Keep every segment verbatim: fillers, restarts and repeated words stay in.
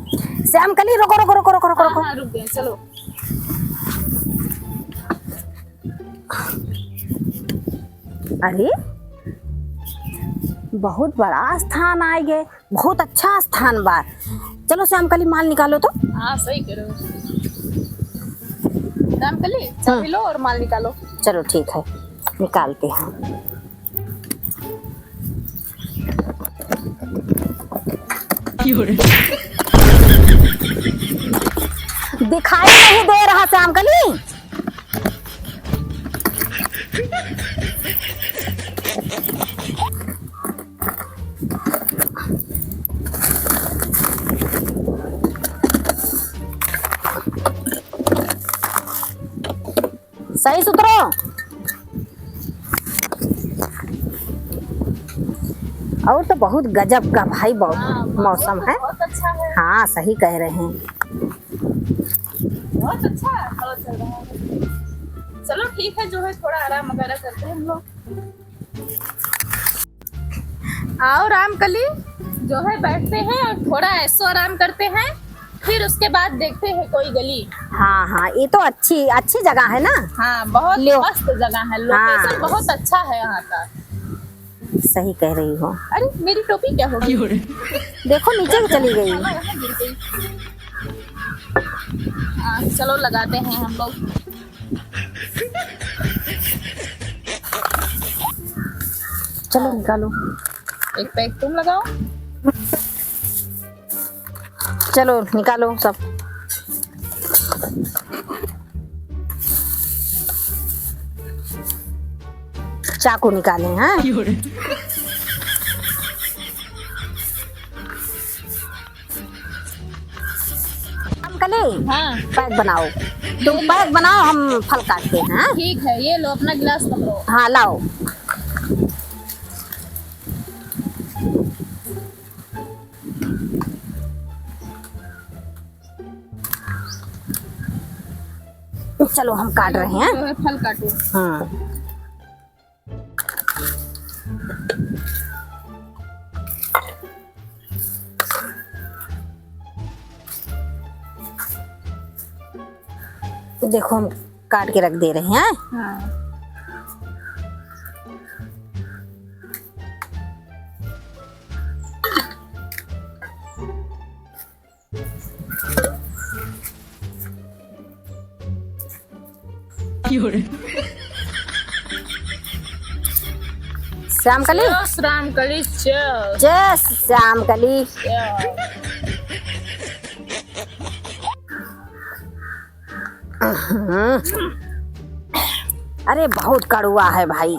श्याम कली, रुको, रुको, रुको, रुको, रुको, हाँ, रुको। हाँ, रुक गए, चलो। अरे, बहुत बड़ा स्थान आइ गए, बहुत अच्छा स्थान बा। चलो श्याम कली, माल निकालो तो। हाँ, सही कह रहे हो। श्याम कली, चाबी लो और माल निकालो। चलो ठीक है, निकालते हैं। दिखाई नहीं दे रहा श्याम कली। सही सुतरो। और तो बहुत गजब का भाई, बहुत हाँ, मौसम मौसम तो है। बहुत अच्छा है। हाँ, सही कह रहे हैं। बहुत अच्छा हवा चल रहा है। चलो ठीक है, जो है थोड़ा आराम वगैरह करते हैं हम लोग। आओ राम कली, जो है बैठते हैं और थोड़ा ऐसो आराम करते हैं, फिर उसके बाद देखते हैं कोई गली। हाँ, हाँ, ये तो अच्छी, अच्छी जगह है ना। हाँ, बहुत लियो। मस्त जगह है, हाँ। Location बहुत अच्छा है यहाँ का। सही कह रही हो। अरे, मेरी टोपी क्या हो गई? देखो, नीचे चली गई। हाँ, यहाँ गिर गई। हाँ, चलो, लगाते हैं हम लोग। चलो, निकालो। एक पैक तुम लगाओ। चलो, निकालो सब। चाकू निकालें, हाँ? श्याम कली, हाँ। पैक बनाओ। तुम पैक बनाओ, हम फल काटते हैं, हाँ? ठीक है, ये लो, अपना गिलास पकड़ो। हाँ, लाओ। चलो, हम काट रहे हैं। जो है, फल काटो। हाँ। देखो, हम काट के रख दे रहे हैं। हाँ। श्याम कली। Cheers, राम कली, cheers। जय श्याम कली। Cheers। अरे, बहुत कड़ुआ है भाई।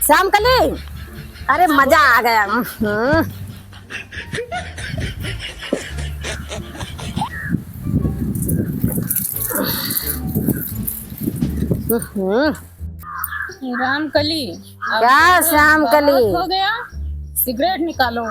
श्याम कली, अरे मजा आ गया। राम कली, अब क्या तो श्याम कली? बहुत हो गया, सिगरेट निकालो।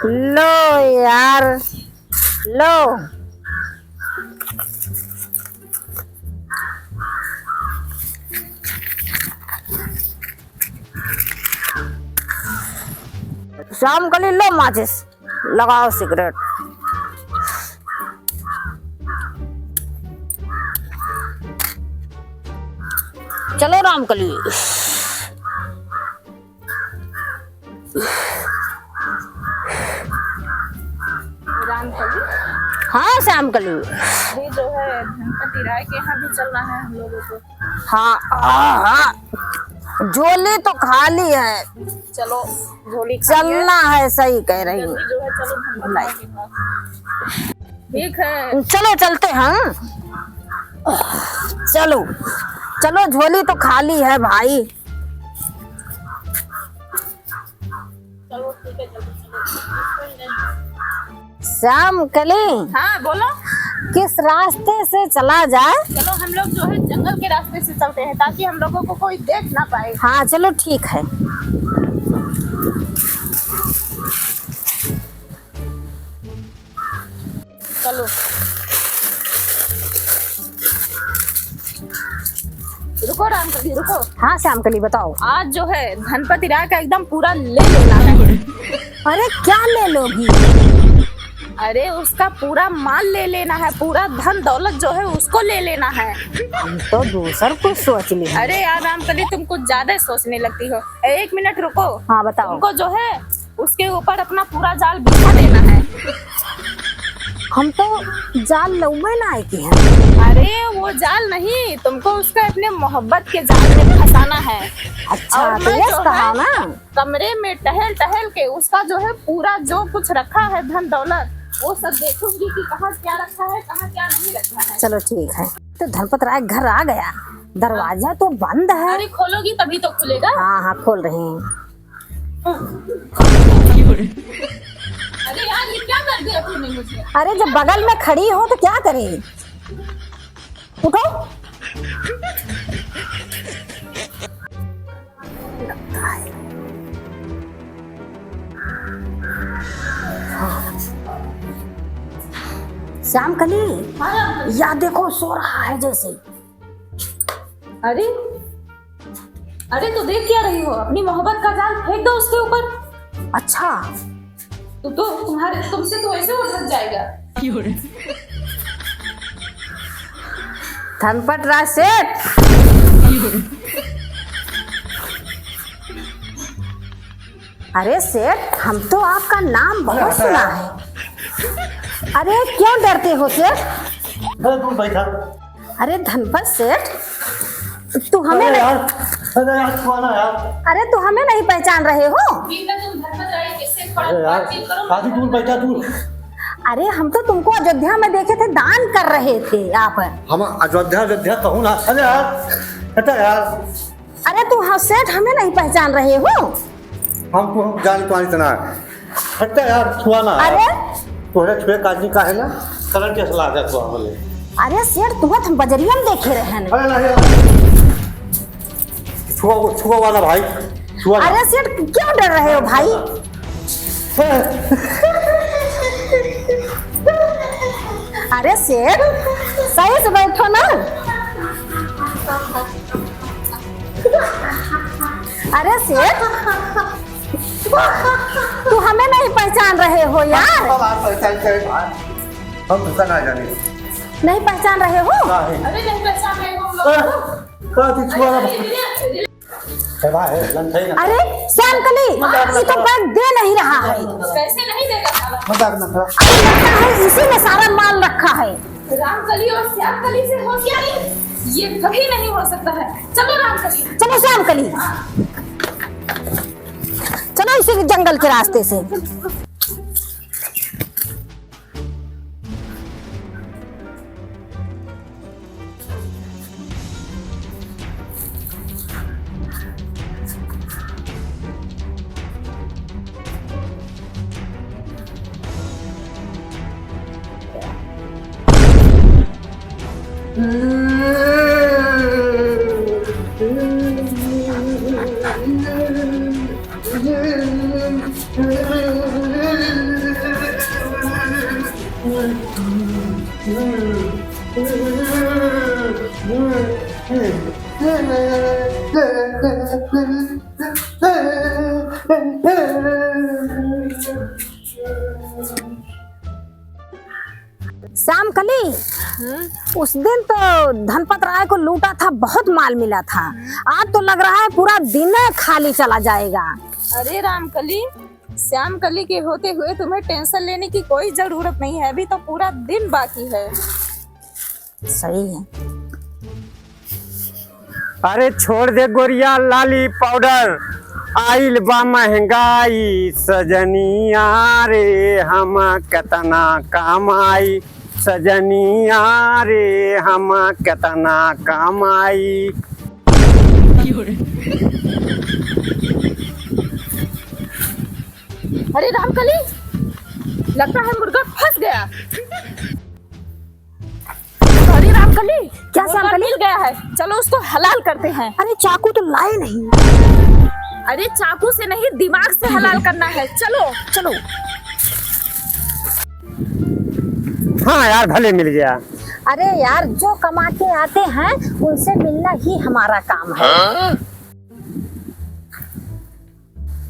लो यार, लो। श्याम कली, लो माचिस। लगाओ सिगरेट। चलो राम कली। राम कली। हाँ, श्याम कली। अभी जो है धनपति राय के यहाँ भी चलना है हम लोगों को। हाँ, हाँ, हाँ। झोली तो खाली है। चलो, झोली खाली है। चलना है, सही कह रही हूँ। जल्दी जो है, चलो, हम बताएंगे। ठीक है। चलो, चलते हैं। चलो, चलो, झोली तो खाली है भाई। चलो, ठीक है, जल्दी चलो। श्याम कली। हाँ, बोलो। किस रास्ते से चला जाए? चलो, हम लोग जो है जंगल के रास्ते से चलते हैं, ताकि हम लोगों को कोई देख ना पाए। हाँ, चलो, ठीक है। चलो। रुको रामकली, रुको। हाँ श्यामकली, बताओ। आज जो है धनपति राय का एकदम पूरा ले लेना है। अरे क्या ले लोगी? अरे उसका पूरा माल ले लेना है, पूरा धन दौलत जो है उसको ले लेना है। हम तो दूसर कुछ सोच ली। अरे यार रामकली, तुम कुछ ज्यादा ही सोचने लगती हो। एक मिनट रुको। हाँ, बताओ। तुमको जो है उसके ऊपर अपना पूरा जाल बिछा देना है। हम तो जाल लउए ना आए के हैं। अरे वो जाल नहीं, तुमको उसको अपने मोहब्बत के जाल में फंसाना है। अच्छा, और तो मैं ये जो कहा है ना। कमरे में टहल टहल के उसका जो है पूरा जो कुछ रखा है धन दौलत, वो सब देखूंगी कि कहाँ क्या रखा है, कहाँ क्या नहीं रखा है। चलो ठीक है, तो धनपत राय घर आ गया, दरवाजा तो बंद है। अरे खोलोगी तभी तो खुलेगा। हाँ हाँ, खोल रही हूँ। अरे यार, ये क्या कर दिया तूने मुझे? अरे, जब बगल में खड़ी हो तो क्या करे? उठो। श्यामकली, हाँ, रामकली। या देखो, सो रहा है जैसे। अरे, अरे, तो देख क्या रही हो? अपनी मोहब्बत का जाल फेंक दो उसके ऊपर। अच्छा। तो, तो तुम्हारे, तुमसे तो ऐसे वो ढक जाएगा। धनपत राय सेठ। अरे सेठ, हम तो आपका नाम बहुत सुना है। अरे क्यों डरते हो सेठ? अरे दूर बैठा। अरे धनपत सेठ, तू हमें अरे नहीं यार, अरे यार, छुआ ना यार। अरे तू हमें नहीं पहचान रहे हो? अरे यार, आदि दूर बैठा, दूर। अरे हम तो तुमको अयोध्या में देखे थे, दान कर रहे थे आप। हम अयोध्या, अयोध्या कहूँ ना। अरे यार, हटा यार। अरे तू, हाँ, सेठ, हमें नहीं पहचान रहे हो? हम तो, हम जान पानी तना। हटा यार, छुआ ना। अरे? तोहरे छुए का आदमी का है ना? करंट के सलाह दे तो हमले। अरे सेठ, तुहत हम बजरिया में देखे रहे हैं। अरे नहीं यार। छुआ, छुआ वाला भाई, छुआ ना। अरे सेठ, क्यों डर रहे हो भाई? अरे सेठ, सही से बैठो ना। अरे सेठ, तू हमें नहीं पहचान रहे हो यार? हम आप पहचान करे भाई, हम दूसरा ना जाने। नहीं पहचान रहे हो? नहीं। अरे नहीं पहचान रहे हो हम लोग। हाँ, का थी छुआ ना? अरे, अरे, अरे, लंठई ना। अरे, श्यामकली, मजाक ना ये तो करो। बैग दे नहीं रहा है। कैसे नहीं देगा साला? मजाक ना करो। अरे, लगता है इसी में सारा माल रखा है। रामकली और श्यामकली से हो क्या ये? ये कभी नहीं हो सकता है। चलो रामकली। चलो श्यामकली। चलो इसी जंगल के रास्ते से। श्यामकली, हम्म? उस दिन तो धनपत राय को लूटा था, बहुत माल मिला था। हम्म। आज तो लग रहा है पूरा दिन खाली चला जाएगा। अरे रामकली, श्यामकली के होते हुए तुम्हें tension लेने की कोई जरूरत नहीं है, अभी तो पूरा दिन बाकी है। सही है। अरे छोड़ दे गोरिया लाली पाउडर, आइल बा महंगाई, सजनिया रे हम केतना कमाई, सजनिया रे हम केतना कमाई। अरे रामकली, लगता है मुर्गा फंस गया। अरे रामकली, क्या मुर्गा श्यामकली? मिल गया है, चलो उसको हलाल करते हैं। अरे चाकू तो लाए नहीं। अरे चाकू से नहीं, दिमाग से हलाल करना है, चलो। चलो। हाँ यार, भले मिल गया। अरे यार, जो कमा के आते हैं, उनसे मिलना ही हमारा काम है।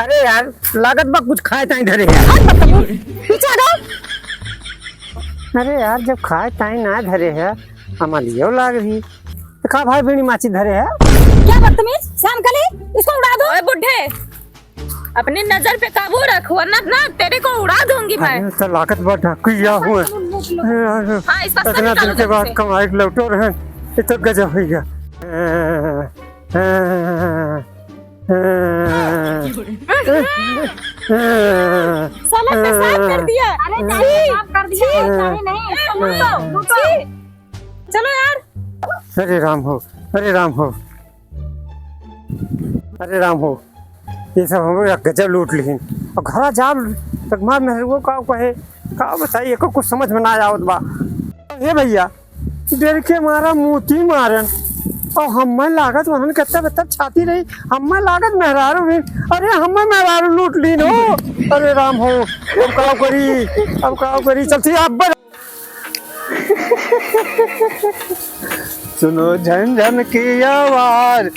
अरे यार, लागत बा कुछ खाए ताई धरे है। हट बदतमीज, पीछे हटो। अरे यार, जब खाए ताई ना धरे है, अमलियो लाग रही, तो का भाई बीड़ी माची धरे है? क्या बदतमीज, श्याम कली, इसको उड़ा दो। ओए बुढ़े, अपनी नजर पे काबू रख, वरना ना तेरे को उड़ा दूंगी मैं। अरे, तो लागत बा डाकुया हुए। हाँ, इसका सब इतना दिन निकालो के बाद जल्दी से। कमाई के लौटो रहे, ये तो गजब हो गया। साला पेशाब कर दिया। अरे, छी, चाहे पेशाब कर दिया, छी। चाहे नहीं, इसको लूटो, लूटो। छी। चलो यार। अरे राम हो, अरे राम हो, अरे राम हो, ये सब हमरे गजब लूट लिहिन। और घरा जाब तक मार मेहरुओ का कहे, का बताई, एको कुछ समझ में ना आवत बा। हे भैया, डर के मारा मूती मारन। और हम्मे लागत वहन कत्ता बत्ता छाती रही, हम्मे लागत मेहरारू भी, अरे हम्मे मेहरारू लूट लीन हो। अरे राम हो, अब का करी, अब का करी, चलती अब। सुनो झन झन की आवाज,